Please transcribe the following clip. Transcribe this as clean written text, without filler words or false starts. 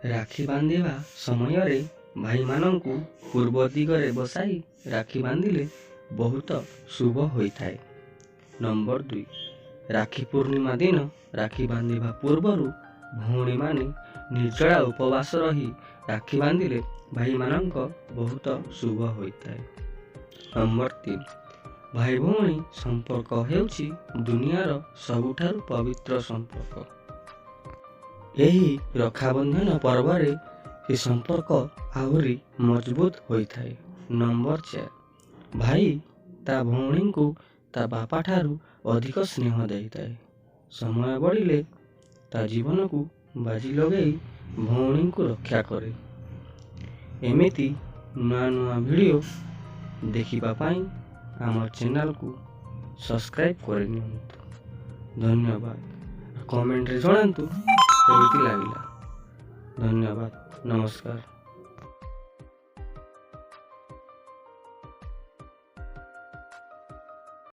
ରାକ୍ଷୀ ବାନ୍ଧିବା ସମୟରେ ଭାଇମାନଙ୍କୁ ପୂର୍ବ ଦିଗରେ ବସାଇ ରାକ୍ଷୀ ବାନ୍ଧିଲେ ବହୁତ ଶୁଭ ହୋଇଥାଏ। ନମ୍ବର 2, ରାକ୍ଷୀ ପୂର୍ଣ୍ଣିମା ଦିନ ରାକ୍ଷୀ ବାନ୍ଧିବା ପୂର୍ବରୁ ଭଉଣୀମାନେ ନିର୍ଜଳା ଉପବାସ ରହି ରାକ୍ଷୀ ବାନ୍ଧିଲେ ଭାଇମାନଙ୍କ ବହୁତ ଶୁଭ ହୋଇଥାଏ। ନମ୍ବର 3, ଭାଇ ଭଉଣୀ ସମ୍ପର୍କ ହେଉଛି ଦୁନିଆର ସବୁଠାରୁ ପବିତ୍ର ସମ୍ପର୍କ। ଏହି ରକ୍ଷାବନ୍ଧନ ପର୍ବରେ ଏ ସମ୍ପର୍କ ଆହୁରି ମଜବୁତ ହୋଇଥାଏ। ନମ୍ବର 4, ଭାଇ ତା ଭଉଣୀଙ୍କୁ ତା ବାପାଠାରୁ ଅଧିକ ସ୍ନେହ ଦେଇଥାଏ। ସମୟ ବଢ଼ିଲେ ତା ଜୀବନକୁ ବାଜି ଲଗାଇ ଭଉଣୀଙ୍କୁ ରକ୍ଷା କରେ। ଏମିତି ନୂଆ ନୂଆ ଭିଡ଼ିଓ ଦେଖିବା ପାଇଁ ଆମ ଚ୍ୟାନେଲକୁ ସବସ୍କ୍ରାଇବ୍ କରିନିଅନ୍ତୁ। ଧନ୍ୟବାଦ। କମେଣ୍ଟରେ ଜଣାନ୍ତୁ କେମିତି ଲାଗିଲା। ଧନ୍ୟବାଦ, ନମସ୍କାର।